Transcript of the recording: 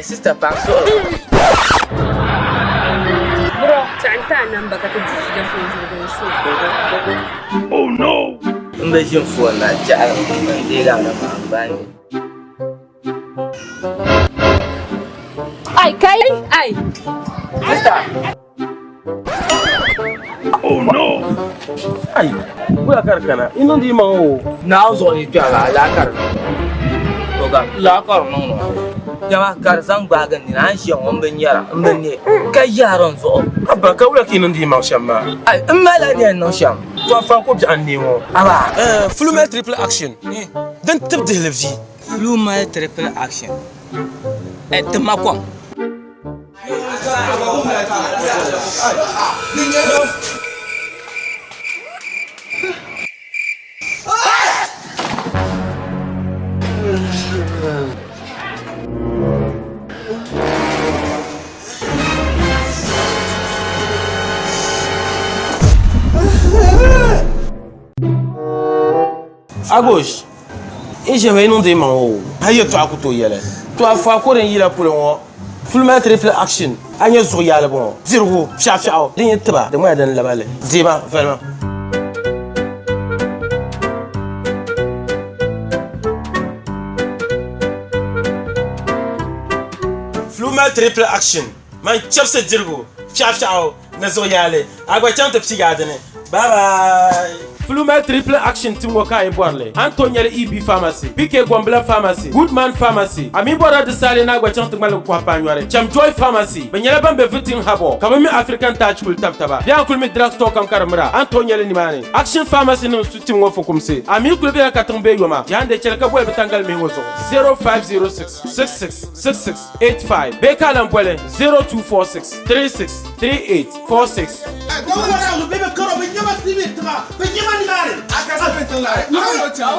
Sister paɣa suhuri. Bro, taɣi n-ti a namba ka ti di fiila foon zuɣu din so. Oh no! M bi ʒini foon maa chɛhiri n deegi a namba m bahi ni. Ai kai ai. Sister. Oh no! Ai, wula ka di kana? Yi niŋdi yi maŋa o. Naawuni zuɣu ni kpɛri maa, laa ka di niŋ. O ka laa ka di niŋ maa. Jama ka di zaŋ gbaagi n nini, a ni ʒiya ŋɔ m bi nyara, m bi ne, ka yaari n zuɣu. Abba, ka wula ka yi niŋdi yi maŋ shɛm maa? Ai, m malila ni yɛn niŋ shɛm. To a fa ko biɛɣu n-neei ŋɔ. Aba. Flumel triple action din tib dihili vi. Flumel triple action, ti ma kom. Agosh, n ʒe yi niŋdi maŋ o hali yɛltɔɣa ku tooi yɛli. To a fa ko din yila polo ŋɔ Fulmali triple action a nyɛ zuɣu yaali bɔŋɔ dirigu fiɛɣu fiɛɣu din yi tiba di ŋmanila din laba li deema valima. Fulmali triple action man chɛbisi dirigu fiɛɣu fiɛɣu ni zuɣu yaali a gba chaŋ ti piigi a dini bye bye. Flumel Triple Action tim ŋɔ ka a yi bɔri li, a ni tooi nya li EB Pharmacy, PK Gombila Pharmacy, Goodman Pharmacy, a mi bɔrila di saali ni a gba chaŋ ti ŋmaligi kɔhi paanyɔri, cham Joy Pharmacy, bɛ nyɛla ban be Viting Harbour ka bɛ mi African Touch kuli tabi taba bee a ni kuli mi drug store kam ka di mira, a ni tooi nya li nimaani. Action Pharmacy nim su tim ŋɔ fukumsi, a mi kuli bela katiŋ bee yoma, jaande chɛli ka boli bɛ tangali mihi ŋɔ zuɣu 0506 66 66 85 bee ka a lan boli 0246 36 38 46.